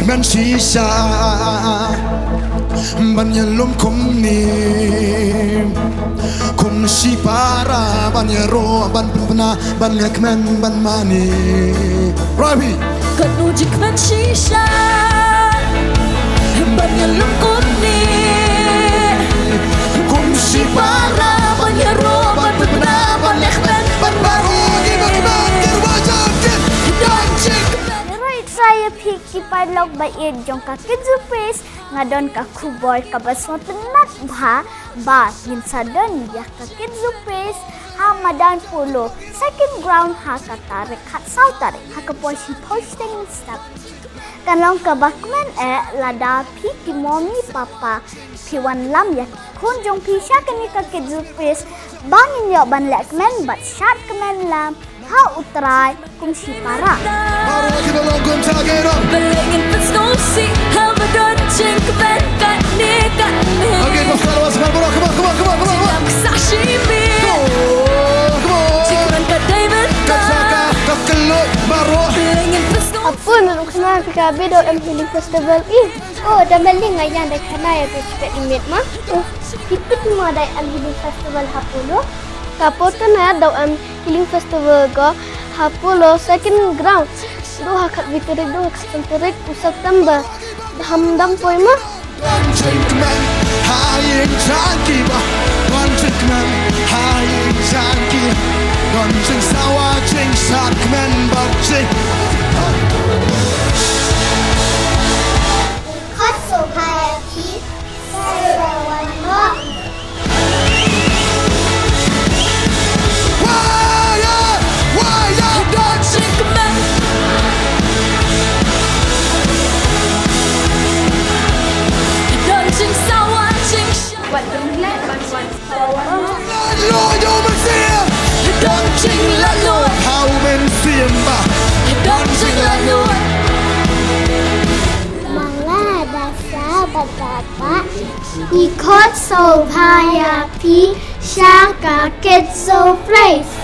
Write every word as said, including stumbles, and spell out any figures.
Kmen shisha ban ïalum kumne, kum shipara ban ïaroh ban pynbna ban ïakmen ban mane. Rabi. Katno jingkmen shisha ban ïalum kumne, kum shipara ban ïaroh ban pynbna ban ïakmen ban mane. Don jingkmen. Rai trai ïa phi ki paralok ba ïeit jong ka Kidzoo Fest, nga don ka khubor kaba sngewtynnat bha ba ngin sa don ïa ka Kidzoo Fest ha madan Polo, second ground ha ka tarik khatsaw tarik ha ka por shiphew shiteng mynstep. Kan long kaba kmen eh lada phi ki mommy papa phi wanlam ïa ki khun jong phi sha kane ka Kidzoo Fest ba ngin ïoh ban leh kmen bad shad kmen lang ha U Trai kum shipara. Baroh kiba long kumta, get up. Balei ngin pynsngewsih haba don jingkmen kane kane. Okay, Pastor, was, come on, come on, come on, come on, come on, come on. Jingdam sashimi. Come on, come on. Jingkmen ka dei mynta. Ka jaka ka kylluid baroh. Balei ngin pynsngewsih. Apun, ruh khana phi ka bit dei em Healing Festival i. Oh, da mali nga ïa da khana ïa phi ka imit ma. Oh, phi pit ma dei em Healing Festival ha Polo. Ka por kane dei em Healing Festival ko ha Polo second ground. Dei ha khatwei tarik, dei ha khatsan tarik u September. Dam dam poi ma. Don jingkmen ha ïing jong ki ba. Don jingkmen ha ïing jong ki. Don jingsawa jingshad kmen bad jing. Khot sngewbha ïa phi. Sa wan mo. Waya, waya. Don jingkmen. Don jingsawa jingshad. Wat dum leh ban wan. Lo yo Messiah. Don jinglaitluid. Hau men siemba. Don jinglaitluid. Mala da sa ba da ba. I khot sngewbha ïa phi sha ka Kidzoo Fest.